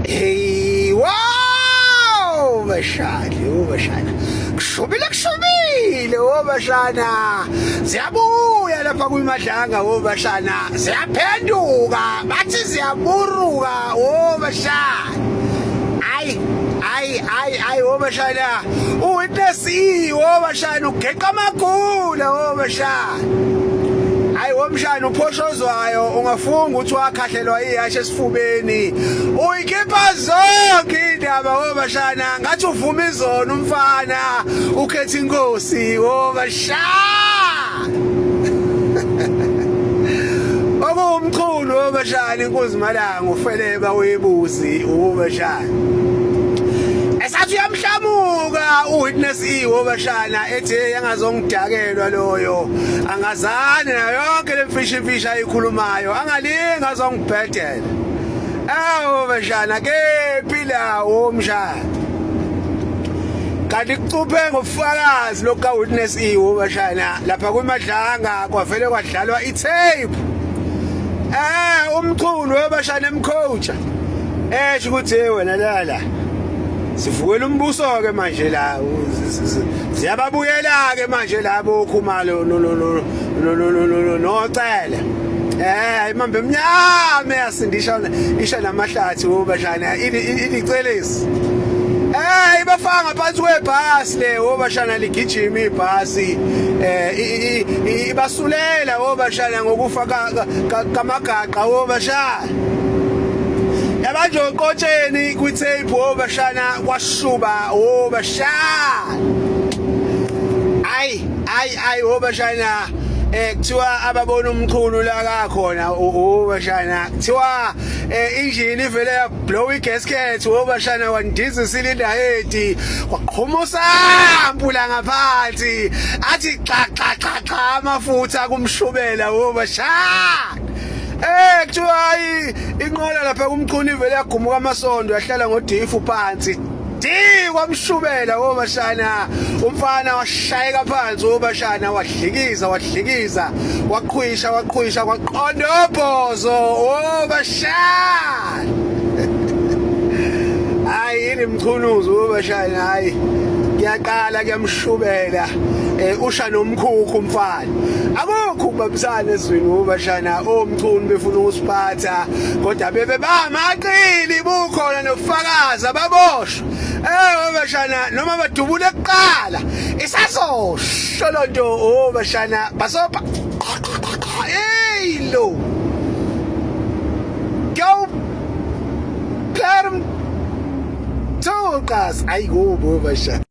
Hey, wow, bashana, oh bashana. Kushubile kushubile, oh bashana. Ziyabuya lapha kwimadlanga, oh bashana. Ziyaphenduka, bathi ziyaburuka, oh bashana. Ay, ay, ay, ay, oh bashana. Uwitness E, oh bashana, ugeqa amagula, oh bashana. Hayi womshana uphoshozwayo ungafunga ukuthi wakhahlelwa ihashe esifubeni uyikhipha zonke indaba wobashana ngathi uvuma izona umfana ukhetha inkosi wobashana okuwumchunu wobashana inkunzi malanga ufeleba webuzi wobashana esathi uyamhlamuka uwitness E wobashana ethi angazongidakelwa loyo angazani nayo yonke lemfishi imfishi ayikhulumayo angalinga azongibhedela awu bashana kephi lawo mshana kanti kucuphe ngobufakazi lokuka witness E wobashana lapha kwimadlanga kwavele kwadlalwa itape umchunu webashana emcoacha esho ukuthi wena lala sivukela umbuso ke manje la ziyababuyela ke manje labo khumalo no no no no no no no nocele imambe emnyama yasindisha isha namahlathi wobashana ilicelesi ibafaka ngaphansi kwebhasi le wobashana ligijima ibhasi ibasulela wobashana ngokufa kamagaqa wobashana yabanje oqotsheni kwi-tape wobashana kwashuba wobashana ayi ayi ayi wobashana kuthiwa ababona umchunu la kakhona wobashana kuthiwa injini ivele ya blow igasket wobashana wandiza isilinda head kwaqhuma usampu la ngaphansi athi xa xa xa xa amafutha kumshubela wobashana kuthiwa hayi inqola lapha kumchunu ivele yagumuka amasondo yahlala ngodifu phansi di kwamshubela wobashana umfana washayeka phansi wobashana wadlikiza wadlikiza waqhwisha waqhwisha kwaqonda obhozo wobashana hayi yini mchunuzi wobashana hayi kuyaqala kuyamshubela usha nomkhukhu umfana akukho ukubambisana ezweni wobashana omchunu befuna ukusiphatha kodwa bebe bamaqili bukhona nobufakazi ababoshwa wobashana noma badubule kuqala isazosho lonto wobashana basopa hey lo go Perm Tukas ayikubo bashana.